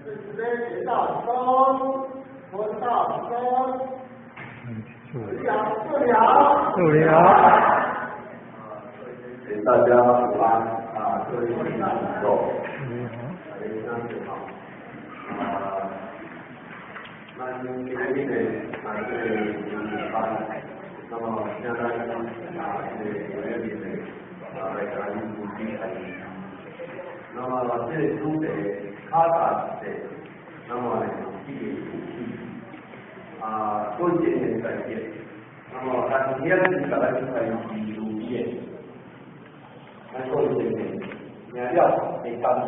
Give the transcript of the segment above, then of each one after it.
这是大三，我大三，了了了。给大家午安啊，各位听众，大家好。啊，咱今日呢，啊，這個研習班，那麼現在啊，這個月裡呢，啊，來甲恁主持開始。那麼這個主題較大是，那麼呢，這個主題啊，關鍵的在這。那麼咱今日是甲咱開始主題的。咱講一個聽了會感受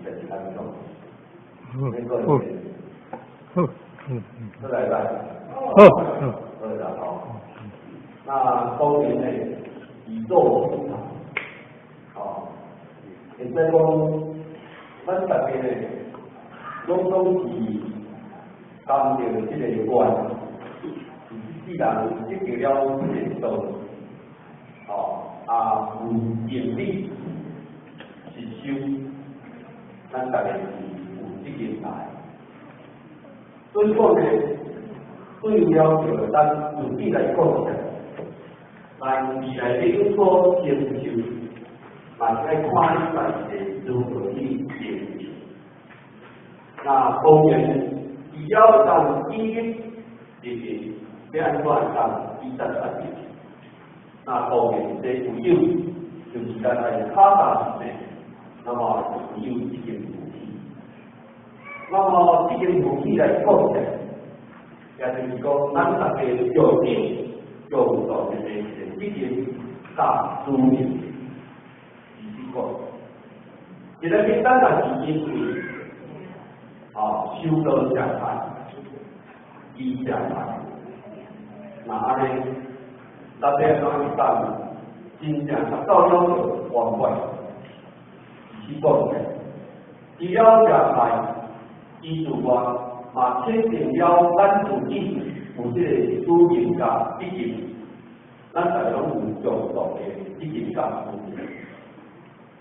就是安怎？你講一個。好，出來吧。好，好啦，好。那當然呢，宇宙心腸，哦，會使講，咱大家呢，攏總是擔著這個願，是這世人得到了這個道，哦，啊，有能力是修，咱大家是有責任來。所以講呢，對了著咱自己來講起來，咱未來欲有所成就，嘛是愛看你家己如何去成就。那當然，除了當記憶，就是欲按怎當記得家己。那當然，這唯有就是咱來較早時呢，那麼就有這間武器。那麼這間武器來講起來，也就是講，咱大家重點重大的一個責任佮使命，是這個。一個簡單若是因為啊修道食菜，伊食菜，那按呢，咱欲按怎去當真正達到了圓滿？是講起來，除了食菜，伊自外嘛確定了咱自己有這個使命佮責任，咱大家攏有共同的責任佮使命。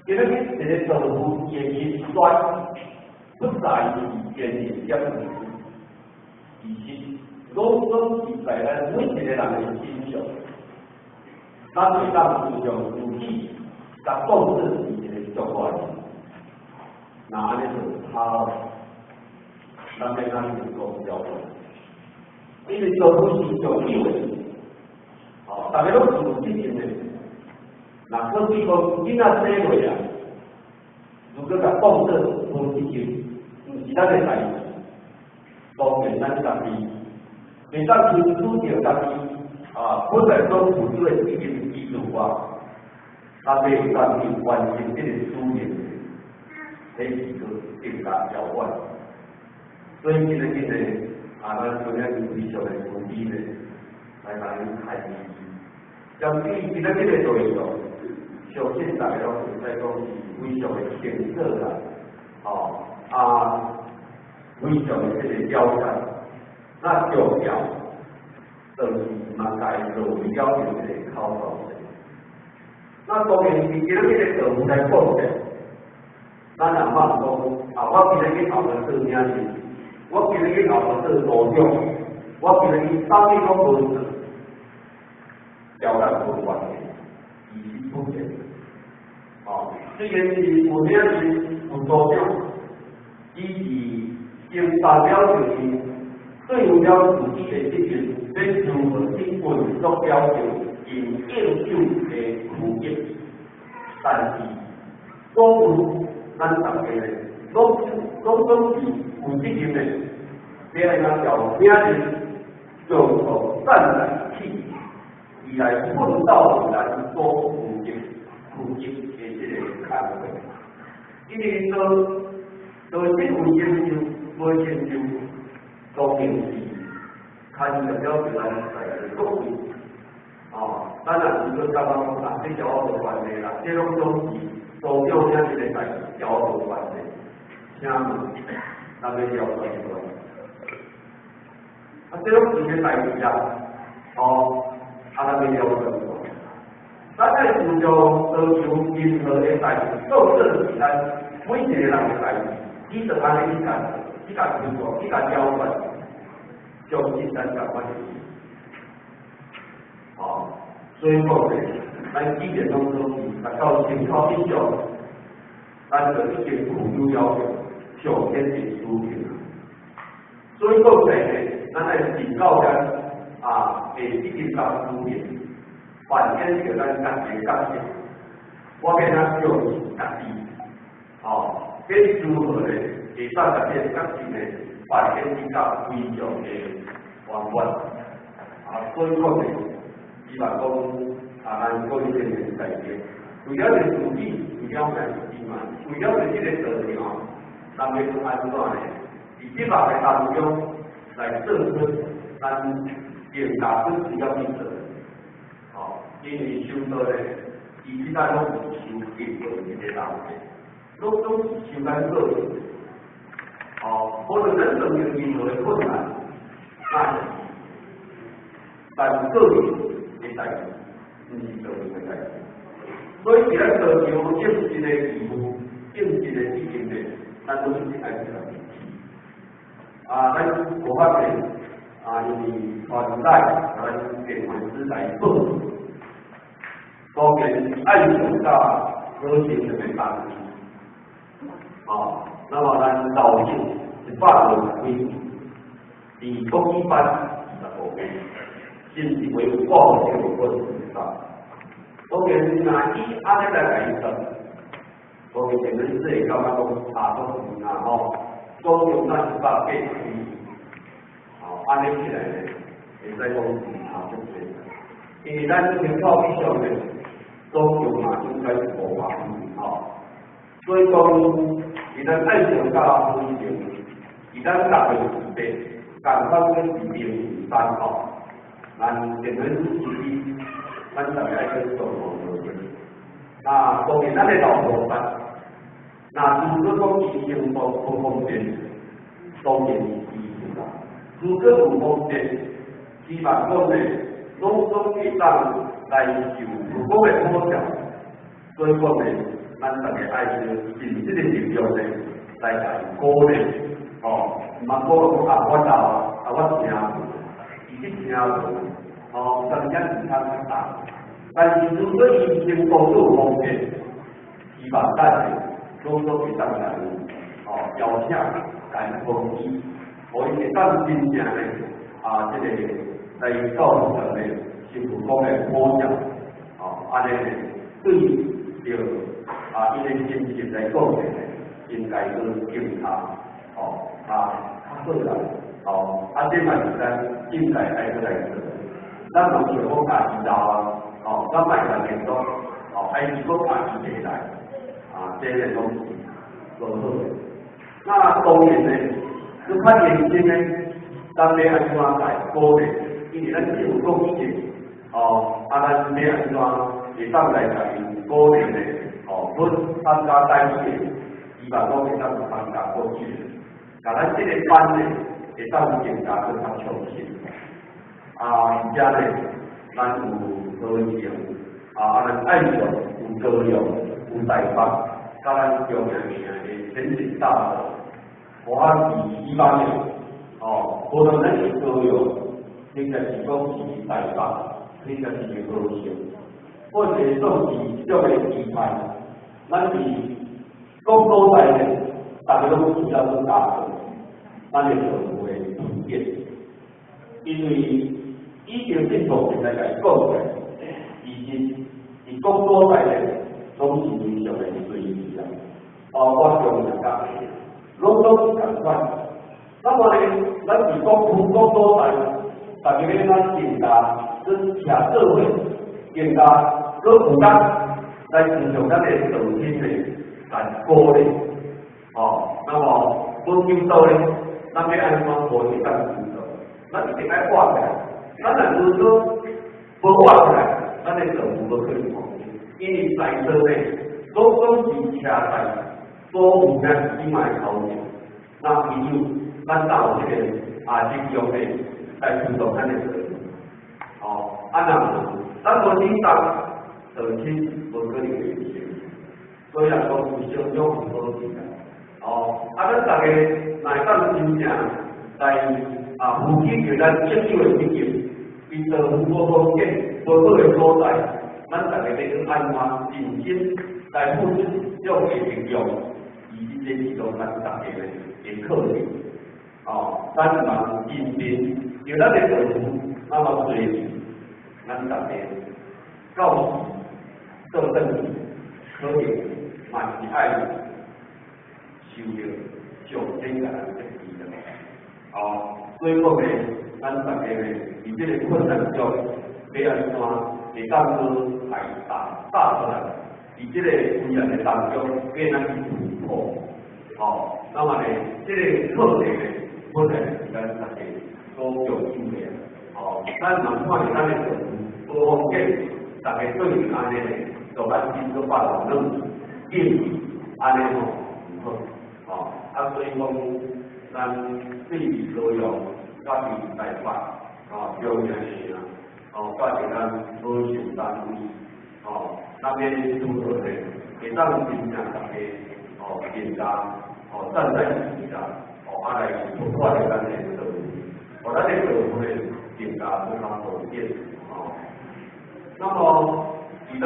今日一個道夫伊的興衰，不在於堅定點其實攏總是在咱每一個人的身上。咱會當注重自己，共當做是一個重要的，那按呢就差了。咱欲按怎講標準？因為道夫是重要的，哦，大家攏是有責任的。那可比講囡仔細落啊，如果共當做無責任，毋是咱的代誌，當然咱家己袂當清楚著家己啊，本來所負這個責任之外，咱欲當去完成這個使命，這是個更加遙遠。所以今日今日啊，咱今日非常的慈悲呢，來共恁開示。針對今日這個對象，相信大家攏會使講是非常的清楚啦，哦啊，非常的這個了解。那重要就是嘛，該做了這個口頭禪。那當然是今日這個道來講的，咱也莫講啊，我今日去後面做領袖，我今日去後面做組長，我今日去啥物攏無做，交咱無關係，其實不然。哦，雖然是有領袖有組長，伊是承擔了就是對付了自己的責任，欲如何去運作了就𪜶應有的區域。但是所有咱大家呢，攏攏總是有責任的，欲按怎叫領袖共同站在一起，伊來奮鬥咱所負責負責的這個工作。因為說，做這有成就，無成就，當然是牽涉了咱在座各位。哦，咱若是閣感覺講啊，這佮我無關係啦，這攏總是組長遐一個代誌，佮我無關係。請問，咱欲了解無？啊，這攏是𪜶代誌啦，哦，啊，咱欲了解無？咱愛注重追求任何的代誌，做做是咱每一個人的代誌，你就按呢去幹。去共推广，去共了解，相信咱共款的。哦，所以讲呢，咱既然攏總是達到心口以上，咱就已經具有了上天的使命。所以講呢，咱愛盡到咱啊，會積極共使命，扮演著咱家己的角色。我欲咱重視家己，哦，這如何呢？會當共這個角色呢，扮演比較非常的圓滿。啊，所以講呢，希望講啊，咱各位先生大家，為了著自己，為了家己嘛，為了著這個道場，咱欲去按怎呢？佇這個當中來做出咱應該去需要去做。哦，因為修道呢，伊這擺攏是修敬道一個人的，攏總是修咱個人。哦，無論咱遇著任何的困難，那是咱個人的代誌，毋是道場的代誌。所以，佇咱道場應盡的義務、應盡的責任呢，咱攏是愛去來啊，咱無法度啊，因為傳代咱電話師來報，當然愛上甲好心的當地，哦，那麼咱老友160幾，佇國語班25歲，甚至為有掛這個本事。當然，若以按呢來共伊算，當然前面是會感覺講差足遠啊吼，總共咱180幾，哦，按呢起來呢，會使講是差足濟。因為咱人口比上呢，總共嘛應該是500幾吼，所以講，伊咱愛上佮好勢，伊咱逐个時代，仝款去是零三吼，咱電話司機，咱逐个愛去做好做。那當然，咱的老菩薩，那如果講伊行動不方便，當然是醫術啦。如果有方便，希望講呢，攏總會當來受佛的普照。所以講呢，咱逐个愛去盡這個力量呢，來共伊鼓勵，哦，毋通講啊，我老啊，我聽無，伊去聽無，哦，當然是較較大。但是如果伊行動有方便，希望咱呢，攏總會當來哦邀請，共伊通知，予伊會當真正呢啊，這個來到上呢，是佛講的普照，哦，按呢對著啊，伊的心情來講呢，應該閣更較哦，較較好啦，哦，啊，這嘛是咱應該愛閣來做，咱嘛想講家己老啊，哦，咱莫共聯絡，哦，還是講家己下來，啊，這個攏是無好的。那當然呢，閣較認真呢，咱欲按怎來鼓勵？因為咱只有講一個，哦，啊，咱欲按怎會當來共伊鼓勵呢？哦，去參加台語的，希望講會當參加國語的，共咱這個班呢，會當更加閣較充實。啊，而且呢，咱有高雄，啊，咱愛上有高雄，有台北，佮咱中央名的前進大學，我是希望的，哦，無論咱是高雄，或者是講是台北，或者是高雄，或者算是這種的期待，咱佇各所在呢，逐家攏需要去加強咱的社會團結，因為已經進步來共伊講起來，其實佇各所在呢，攏是非常的隨意啦，包括中央佮下，攏總是仝款。那麼呢，咱佇各區各所在，逐家欲咱更加去徛做伙，更加閣有力來推動咱的道親的來鼓勵。哦，那麼無求道呢，咱欲按怎無會當求道？咱一定愛活起來。咱若如果無活起來，咱的道無可能。因為在座呢，攏總是徛在所有咱起碼的頭前。那唯有咱才有這個啊力量呢，來推動咱的道。哦，啊若無，咱無行動，道親無可能會成。所以人講有商量有好處啦。哦，哦，啊，咱逐家若會當真正來啊，負起著咱應有的責任，伫道夫無風景無好的所在，咱逐家欲去按怎認真來付出這種的力量，其實這是講咱逐家的課題。哦，咱毋通認真，著咱的道夫那麼濟，咱逐家到時做轉去，可能嘛是愛受著上天共咱設置的。哦，所以講呢，咱逐家呢，佇這个困難中，欲按怎會當閣來踏踏出來？佇這个困難的當中，欲按怎去突破？哦，那麼呢，這个課題呢，本來是咱逐家所共有的。哦，咱若看著咱的道夫無風景，逐家對伊按呢，就咱心閣放軟，應按呢吼毋好。哦，啊，所以講，咱對高雄、佮佇台北，哦，中正市啊，哦，佮佇咱高雄單位，哦，咱欲拄著呢，會當真正逐家，哦，認同，哦，站在一起啦，哦，啊來拓寬咱的道路，哦，咱的道路呢，更加閣較好點，哦。那麼，佇咱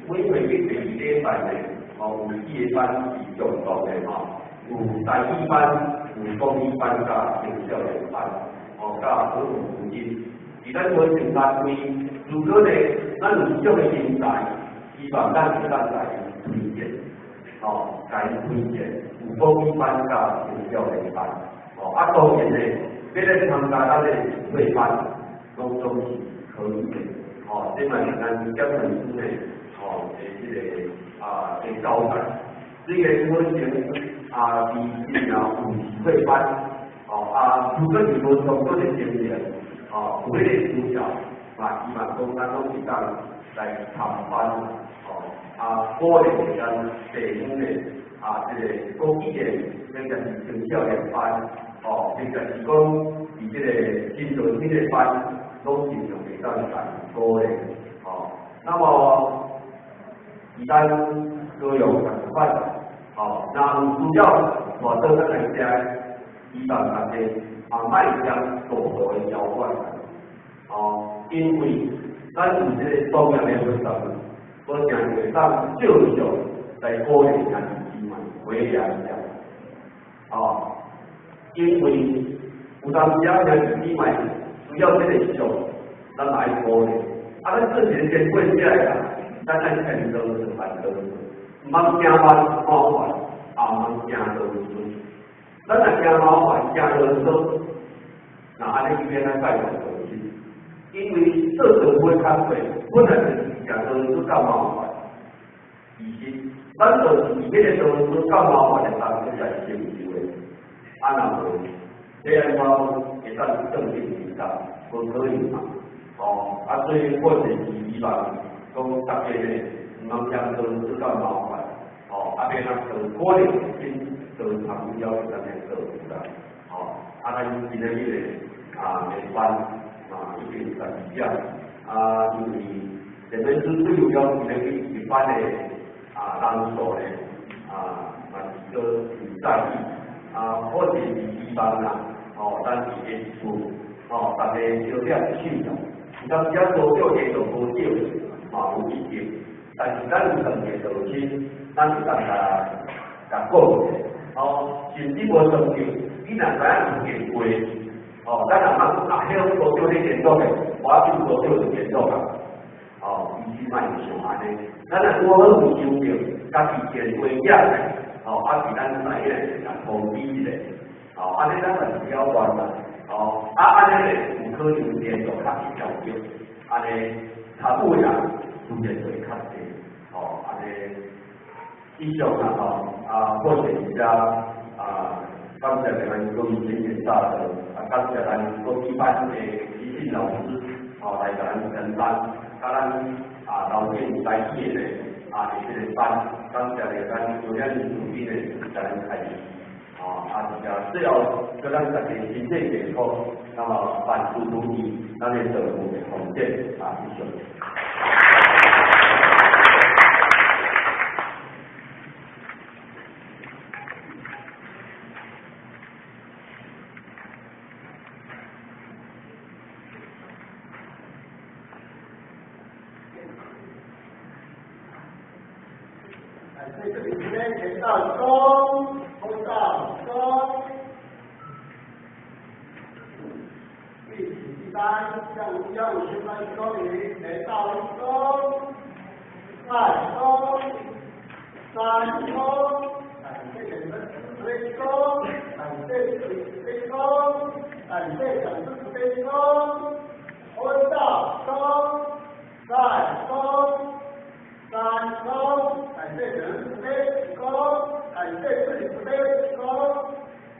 每月的第二禮拜呢，哦，有四个班是重讀的吼，有台語班、有國語班佮青少年班，哦，佮兒童福音。佇咱高雄單位，如果呢，咱有這種的人才，希望咱會當共伊推薦，哦，共伊推薦有國語班佮青少年班，哦，啊當然呢，欲來參加咱的會班，攏總是可以的，哦，這嘛是咱講師呢，哦，的這个啊的交代。雖然我前啊，佇今年有會班，哦啊，如果是無充足的經驗，哦，有彼个需要，嘛希望講咱攏會當來參班，哦，啊，鼓勵咱地方的啊，這个國語的，或者是青少年班，哦，或者是講佇這个新造彼个班，攏盡量會當來鼓勵，哦，那麼佇咱高雄共款，哦，若有需要帶到咱來遮，希望大家啊，莫將路途的遙遠，哦，因為咱有這个莊嚴的佛法，無誠會當照常來鼓勵兄弟姊妹回來遮，哦，因為有當時啊，兄弟姊妹需要這个相，咱嘛愛鼓勵，啊，咱做一个經過者啦，咱愛千多萬多，毋通驚慢麻煩，也毋通驚囉嗦。咱若驚麻煩、驚囉嗦，那按呢欲按怎解決問題？因為做道夫的工課本來就是誠囉嗦佮麻煩。其實，咱就是佇彼个囉嗦佮麻煩的當中來成就的。啊，若無，欲按怎會當正定成功？無可能嘛。哦，啊，所以我就是希望講逐家呢，毋通嫌囉嗦佮麻煩。哦，啊，欲按怎做可能先做參與了咱的道夫啦。哦，啊，咱今仔日呢，啊，的班啊，已經12點，啊，因為這本書對了今仔日一般的啊人數呢，啊，嘛是閣有在意，啊，我是希望啦，哦，咱佇個厝，哦，逐家小點手啦，有當時啊多少下就無少，嘛有一定，但是咱有兩个道親，咱會當共共講者，哦，甚至無算著，你若知影有電話，哦，咱若莫講啊，彼個多少咧聯絡的，我變多少就聯絡啊，哦，其實莫想按呢，咱若拄好有收著，家己電話寄來，哦，啊是咱知影共通知一下，哦，按呢咱嘛是了斷啦，哦，啊按呢咧有可能聯絡較會較少，按呢較久的人自然就會較濟，哦，按呢以上啦吼，啊，我是遮啊，感謝咱各位賢賢大德，啊，感謝咱國語班的李信老師，哦，來共咱承擔，佮咱啊老師台語的啊，佇這个班，感謝咧咱有咱主任的共咱開示，哦，啊，是啊，最後祝咱大家身體健康，那麼萬事如意，咱的道夫的發展啊，以上。感謝這裡這邊練到一功，佛到一功。第四單向151公里，練到一功，二功，三功，感謝你們慈悲功，感謝慈悲功，感謝掌聲慈悲功，佛到功，再功，三功，感謝人慈悲功，感謝自己慈悲功，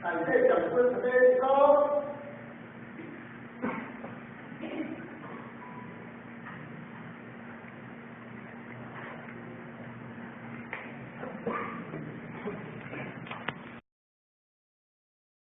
感謝掌聲慈悲功。